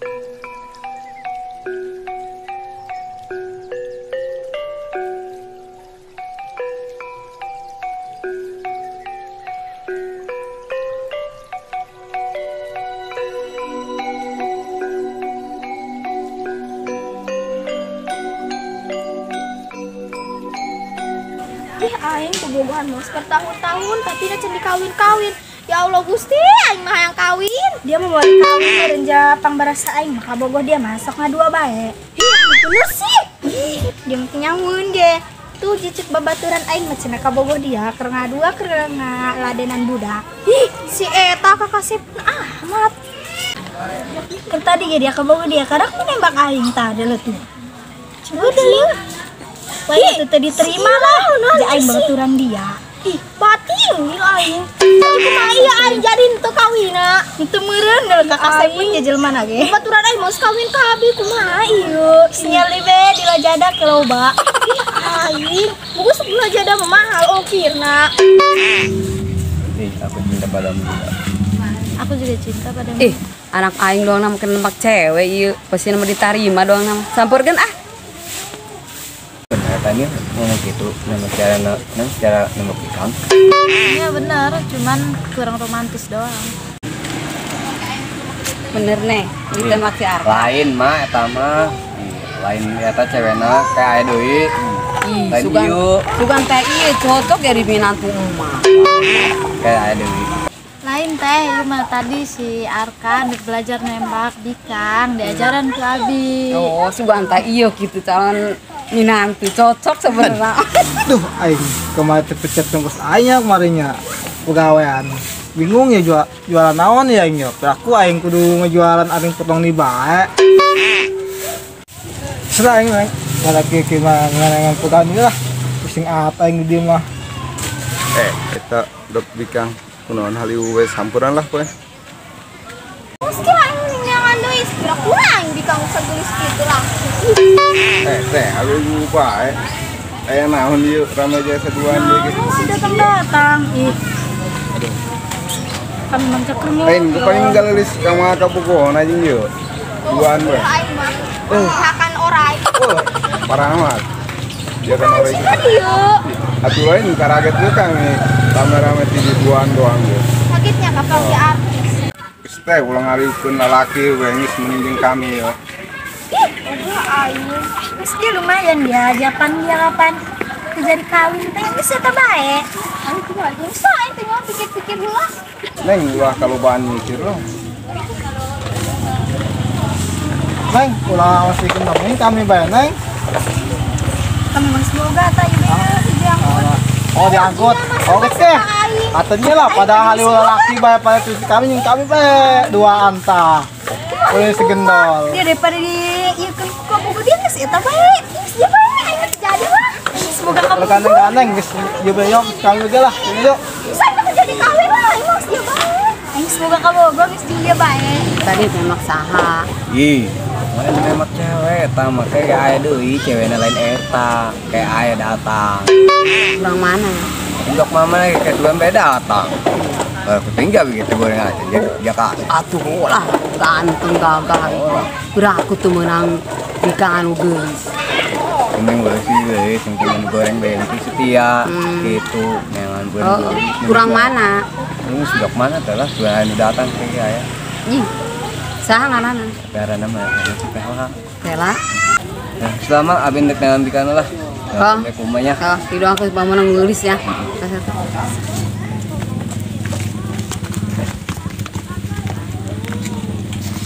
Ih, aing bobogohan mah bertahun-tahun tapi da can dikawin-kawin. Ya Allah Gusti, aing mah hayang kawin. Dia mau kawin meureun ja pangbarasa aing mah kabogoh dia mah sok ngadua bae. Ih, bener sih. Ih, dia mah nyamun ge. Tuh cicik babaturan aing mah cenah kabogoh dia keur ngadua keur ngaladenan budak. Ih, si eta kakasep amat. Kan tadi ge dia kabogoh dia kadang nembak aing tah deuleu tuh. Udah lieu. Wah, itu tadi diterima lah. Ja aing babaturan dia. Ih, batin gila aing. Jadi kumaha ieu aing jadi henteu kawina. Henteu meureun deuleu kakasepun ge jelema na ge. Babaturan aing mah kawin kabeh kumaha ieu. Sinyal be di lajada ke loba. Ih, aing buku sebelah jada mah mahal ongkirna. Ih, aku cinta padamu juga. Aku juga cinta padamu. Ih, anak aing doang nama kena nembak cewek ieu. Pasti nama ditarima doang nama. Sampurkeun ah. Katanya ngomong gitu, nama cara cara nembak ikan. Iya benar, cuman kurang romantis doang. Bener nih, ditembak si Arka. Lain mah eta mah. Lain eta cewekna kayak aya deui. Lain ieu. Sugan teh ieu cocok jadi minantu emak. Kayak aya deui. Lain teh, ieu mah tadi si Arka belajar nembak bikang, diajaran ku abi. Oh, sugan teh ieu gitu calon minantu cocok sebenarnya. Duh, aing kemarin terpecat tembus aingnya kemarinnya pegawaian. Bingung ya jualan naon ya aing ya. Aku aing kudu ngejualan aing potong di bae. Serah aing aing. Lagi mah nganangan pegawai ini lah. Pusing apa aing di mah. Eta dok bikang kunaon haliu we sampuran lah poe. Meski aing nyangan deui kira kurang bikang sagelis kitu lah. Teh, haliu bae. Aya naon ieu rame jasa duaan deui ge. Si datang-datang. Ih. Aduh. Kami mang cekreng. Lain paling galelis ka mah kabogohna jeung ieu. Duaan we. Aing mah. Hakan orai. Oh, parah amat. Dia kan orai. Atuh lain karaget ge kami rame-rame ti duaan doang ge. Sakitnya kapal si artis. Geus teh ulang ngariukeun lalaki we geus mending jeung kami yo. Ih, aing. Geus dia lumayan ya, Japan dia kapan jadi kawin teh geus eta bae. Aing kumaha geus aing teh pikir-pikir heula. Neng ulah kalobaan mikir loh. Neng, ulah awasikeun dongeng kami bae, Neng. Kami mah semoga tah ieu diangkut. Oh, diangkut. Oh, geus teh. Atunya lah pada hal lalaki bae pada terus kami jeung kami bae dua anta. Ulin segendol. Dia daripada di ieu kan ku bogo dia geus eta bae. Geus dia bae aing mah jadi lah. Semoga kamu gandeng-gandeng geus ieu bae yuk kami ge lah. Ini yuk. Bisa jadi kawin lah aing mah geus dia bae. Aing semoga kabogo geus dia bae. Tadi nembak saha? Ih, lain nembak cewek eta mah kayak aya deui cewekna lain eta, kayak aya datang. Kurang mana? Indok mama lagi kayak dua beda datang. Baru tinggal begitu goreng aja dia ka. Atuh lah, ganteng gagah. Beraku tuh menang bikang anu geulis. Penting boleh sih geulis, penting goreng bae penting setia gitu, neangan goreng. Kurang mana? Lu sudah mana teh lah, dua anu datang kayak aya. Ih. Saha ngaranna? Ngaranna mah Pela. Pela. Nah, selama abin dek neangan bikang lah. Oh, kumanya. Oh, tidak aku bangun nulis ya.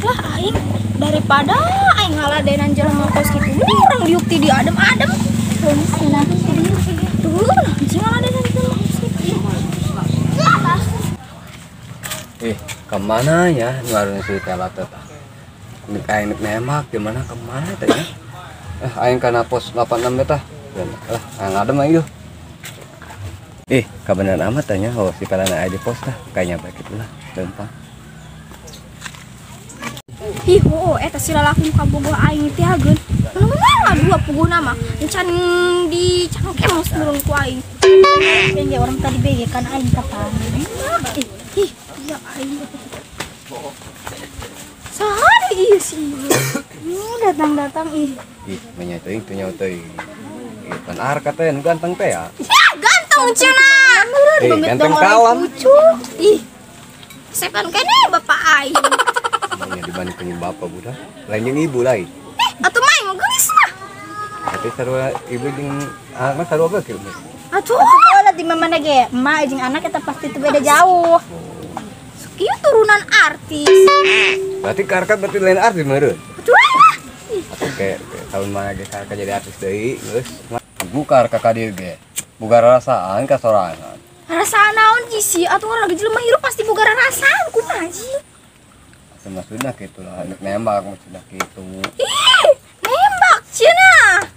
Lah aing daripada aing ngaladenan jelema kos kitu mending urang diuk ti di adem-adem. Tuh, anjing ngaladenan jelema kos kitu. Kemana ya ngeluarin si Tela teh? Nek aing nek nembak gimana kemana teh ya? Aing kana pos 86 teh. Lah, aing adem aing yeuh. Kabeneran amat tanya, oh si Pelana aya di pos tah, kayaknya baik itulah, lempang. Ih, oh, eta si lalaki nu kabogoh aing teh hageun. Mana dua puguhna mah, encan di cangkem murun ku aing. Yang orang tadi bege kan aing kapan. Ih, iya aing. Saha deui Iya sih. Datang-datang ih. Ih, menya teuing teu nyaho teuing. Ih, pan Arka teh nu ganteng teh ya. Ya, ganteng cenah. Ih, ganteng kawan. Ih. Sepan kene bapak aing. Menya dibandingkeun bapak budak. Lain jeung ibu lain. Atuh mah aing geulis mah. Tapi sarua ibu jeung anak mah sarua ge kieu. Atuh lah di mana ge emak jeung anak eta pasti teu beda jauh. Kieu turunan artis. Berarti Arka berarti lain artis meureun. Atuh lah. Atuh ke tahun mana ge Arka jadi artis deui geus. Buka Arka ka dieu ge. Boga rarasaan ka sorangan. Rarasaan naon sih? Atuh orang jelema hirup pasti boga rarasaan kumaha sih? Atuh maksudna kitu lah, nek nembak maksudna kitu. Ih, nembak cenah.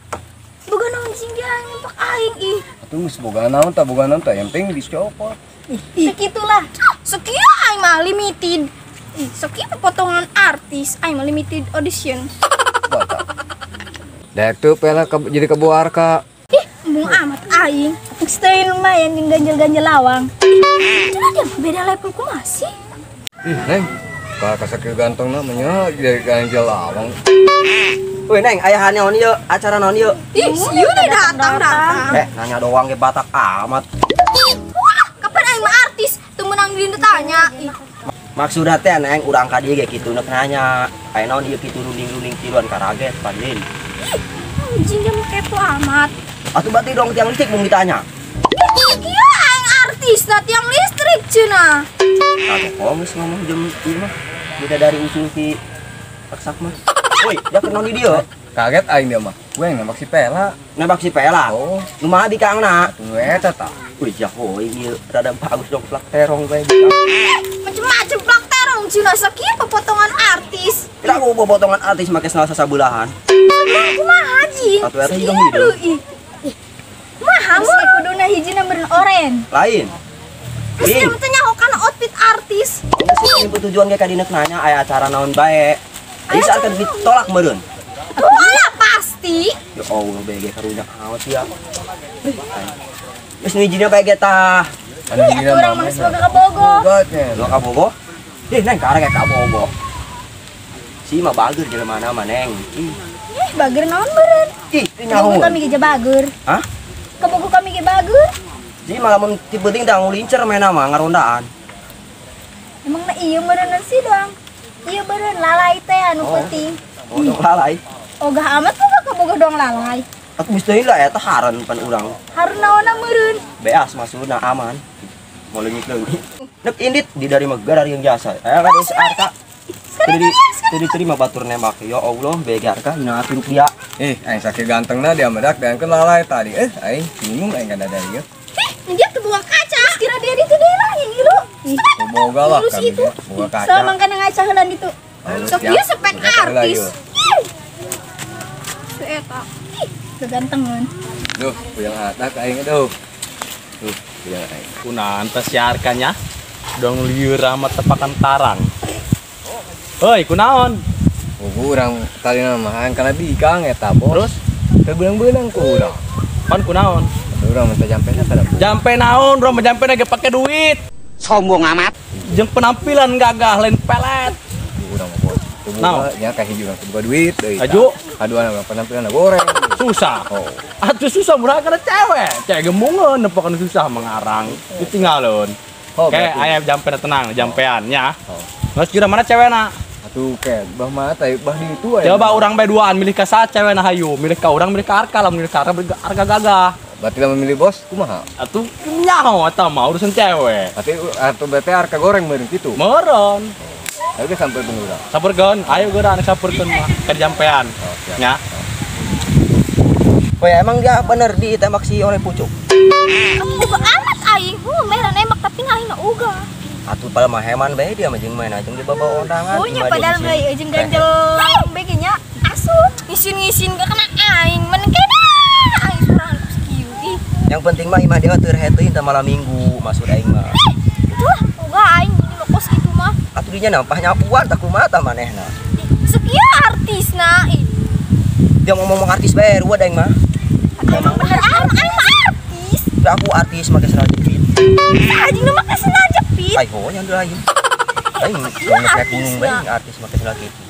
Boga naon sih dia nembak aing ih. Atuh geus boga naon tah yang penting dicopot. Ih, sakitulah. Sakieu aing mah limited. Ih, sakieu potongan artis aing mah limited audition. Daek tuh pela jadi kebo Arka. Ih, embung amat aing. Style mah yang ganjel-ganjel lawang. Cenah dia beda level kumaha sih? Ih, Neng. Ka sakieu gantengna mah nya jadi ganjel lawang. Woi, Neng, aya naon ieu? Acara naon ieu? Ih, sieu deh datang-datang. Nanya doang ge batak amat. Wah, kapan aing mah artis teu meunang ditanya. Maksudna teh Neng urang ka dieu ge kitu nek nanya. Aya naon ieu kitu runding-runding tiluan karaget pan lin. Ih, anjing dia mah kepo amat. Atuh berarti dong tiang listrik mung ditanya. Kieu aing artis da tiang listrik cenah. Kaget geus ngomong jam ieu mah. Beda dari usul si Aksak mah. Woi, dia kenal di dia. Kaget aing dia mah. Gue yang nembak si Pela. Nembak si Pela? Oh. Nu mah bikangna. Atuh eta tah. Wih, jaho ieu rada bagus dong plak terong bae. Macem-macem plak terong cenah sakieu potongan artis. Kira aku potongan artis make sendal sasabulahan. Kumaha jing? Atuh eta hidung hidung. Ih. Kumaha mun kuduna hijina meureun oren. Lain. Geus dia mah teh nyaho kana outfit artis. Geus tujuan ge ka dinek nanya aya acara naon bae. Ieu saat kan ditolak meureun. Alah pasti. Ya Allah BG karunya amat ya. Geus nu hijina bae ge tah. Anu hijina urang mah geus boga ka Bogo. Lo ka Bogo? Ih, Neng karek ka Bogo. Si mah bager jelema mah Neng. Ih, bager naon meureun? Ih, teu nyaho. Kami ge bager. Hah? Ka Bogo kami ge bager. Si malah mun ti penting tah ngulincer maena mah ngarondaan. Emang na ieu meureun sih doang. Ieu meureun lalai teh anu penting. Oh, dong lalai. Ogah amat boga ka Bogo dong lalai. Atuh geus deui lah eta haran pan urang. Harun naonna meureun? Beas maksudna aman. Mau leungit-leungit. Nek indit di dari Megar dari yang jasa. Kan geus Arka. Teu diterima batur nembak. Ya Allah, BG Arka hina atuh dia. Ih, aing sakieu gantengna dia mah dak dan lalai tadi. Aing bingung aing kada dari ieu. Dia tuh buang kaca. Kira dia itu deh lah yang ngilu. Boga lah kami. Boga kaca. Sama mangkana ngaca heula ditu. Sok ieu spek artis. Su eta. Ih, kegantengan. Duh, puyeng atak aing aduh. Duh, puyeng aing. Kunaon teh si Arkanya? Dong lieur amat tepakan tarang. Hoi, kunaon? Urang tadi mah aing kana bikang eta, Bos. Terus teu beunang-beunang ku urang. Pan kunaon? Urang minta jampena kada. Jampe naon, urang mah jampena ge pake duit. Sombong amat. Jeung penampilan gagah lain pelet. Urang mah bos. Teu nya ka hiji urang teu boga duit deui. Aju, kaduana urang penampilan goreng. Susah. Oh. Atuh susah murah kana cewek. Cewek gemungeun nepokan susah mengarang. Ditinggalun. Oh, Oke, aya jampena tenang, jampean nya. Oh. Geus kira mana cewekna? Atuh ke bah mah teh bah di itu aya. Coba urang bae duaan milih ka saha cewekna hayu, milih ka urang milih ka Arka, lamun milih ka Arka milih ka Arka gagah. Berarti lamun milih bos kumaha? Atuh nyaho eta mah urusan cewek. Berarti atuh berarti Arka goreng meureun kitu. Meureun. Ayo ge sampeurkeun urang. Sampeurkeun, ayo geura anu sampeurkeun mah ka jampean. Oh, siap. Nya. Woi, emang dia bener ditembak si oleh pucuk? Uga amat aing, merah nembak tapi aing uga. Atuh padahal mah heman bae dia mah jeung main aja di bawa undangan. Oh nya padahal mah jeung ganjel bae nya. Asup, ngisin-ngisin gak kena aing, men kena aing sorangan ku sakieu ih. Yang penting mah imah dia teu rehe teuing malam minggu maksud aing mah. Itulah uga aing jadi lokos kitu mah. Atuh dinya nampah nyapuan tak kumaha tah manehna. Sakieu artisna ih. Dia ngomong artis bae ruwet aing mah. Emang bener aing mah artis. Aku artis make sendal jepit. Anjing nu make sendal jepit. Ai ho nya lain. Aing naik gunung bae artis make sendal kitu.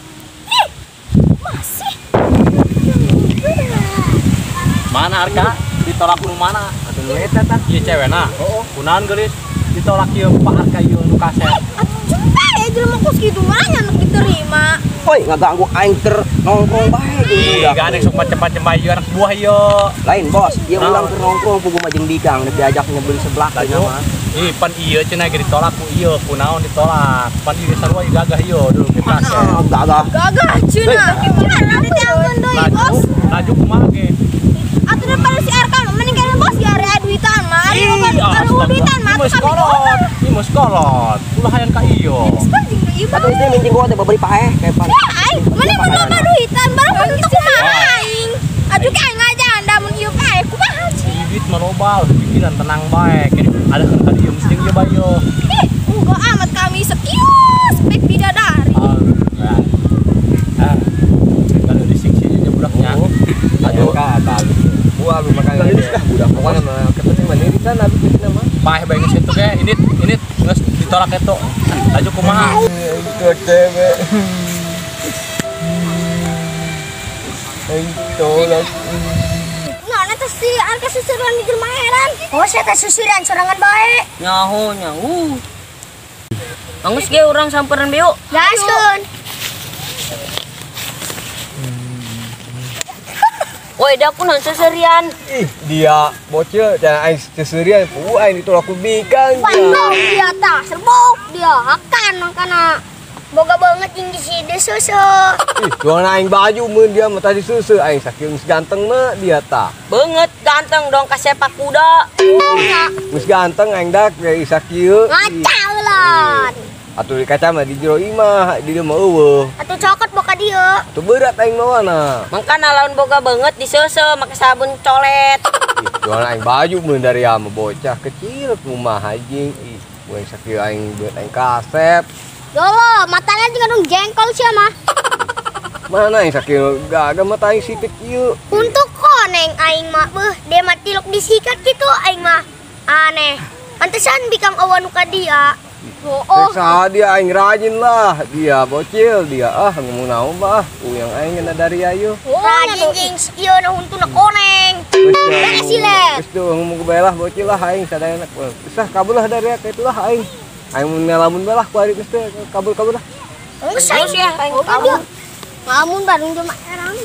Mana Arka? Ditolak nu mana? Atuh nu eta tah. Ieu cewena. Kunaon geulis? Ditolak ieu Pak Arka ieu nu kasep. Atuh cempe jelema kos kitu mah nya nu diterima. Woi, ngaganggu aing keur nongkrong bae jeung budak. Gandeng sok macem-macem bae ieu anak buah ieu. Lain bos, ieu urang keur nongkrong puguh mah jeung Bikang rek diajak nyebeli seblak nya mah. Ih, pan ieu cenah ge ditolak ku ieu, kunaon ditolak. Pan ieu sarua ieu gagah ieu dulu ge kasep. Gagah. Gagah cenah. Cenah diteangkeun deui bos. Laju kumaha ge? Atuh daripada si Arka mah mending kana bos ge area duitan mah. Ari boga duitan mah atuh kami kolot. Ieu mah kolot. Ulah hayang ka ieu. Atuh istri minting gua teh babari paeh kayak pan. Aing mending mun loba duitan barang mun teu kumaha aing. Aduh ke aing aja anda mun ieu paeh kumaha sih. Duit mah loba, pikiran tenang bae. Ada kan tadi ieu mesti ieu bae ieu. Ih, boga amat kami sekius spek bidadari. Ah. Kalau disiksi aja budaknya. Aduh, ka buah lu makan. Lah budak pokoknya mah kepenting mah nirisan abi kitu mah. Paeh bae geus kitu ge, ini geus ditolak eta. Laju kumaha? Itu cewek. Aing tolak. Nah, eta si Arka susuran di jelema heran. Oh, saya teh susuran sorangan bae. Nyaho nyaho. Anggus ge urang samperan beu. Gaskeun. Woi, da kunaon seserian? Ih, dia bocil jangan aing seserian, puguh aing ditolak ku Bikang. Bandung dia tah, serbuk dia akan mangkana. Boga banget jeung di susu. Ih, jualan aing baju mun dia mah tadi susu aing sakieu geus ganteng mah dia tah. Banget ganteng dong ka sepak kuda. Geus ganteng aing dak ge sakieu. Ngaca ulan. Atuh di kaca mah di jero imah, di dieu mah eueuh. Atuh cokot boka dieu. Atuh berat aing mawana. Mangkana lamun boga banget diseuseuh make sabun colet. Ih, jualan aing baju mun dari ama bocah kecil kumaha anjing. Ih, we sakieu aing beut aing kasep. Dolo, matanya juga dong jengkol sih mah. Mana aing sakieu gagah mata aing sipit ieu. Untuk koneng aing mah beuh, dia mah tilok disikat gitu aing mah. Aneh. Pantesan bikang awan nu ka dia. Oh, dia aing rajin lah, dia bocil, dia ah ngomong naon bah, uyang aing kena dari ayo. Rajin jeung ieu na huntuna koneng. Beres le. Geus tuh ngomong bae lah bocil lah aing sadayana. Geus ah kabur lah dari ka itulah aing. Aing mun ngalamun bae lah ku ari geus teh kabur-kabur lah. Geus ya aing kabur. Ngalamun bareng jeung erang.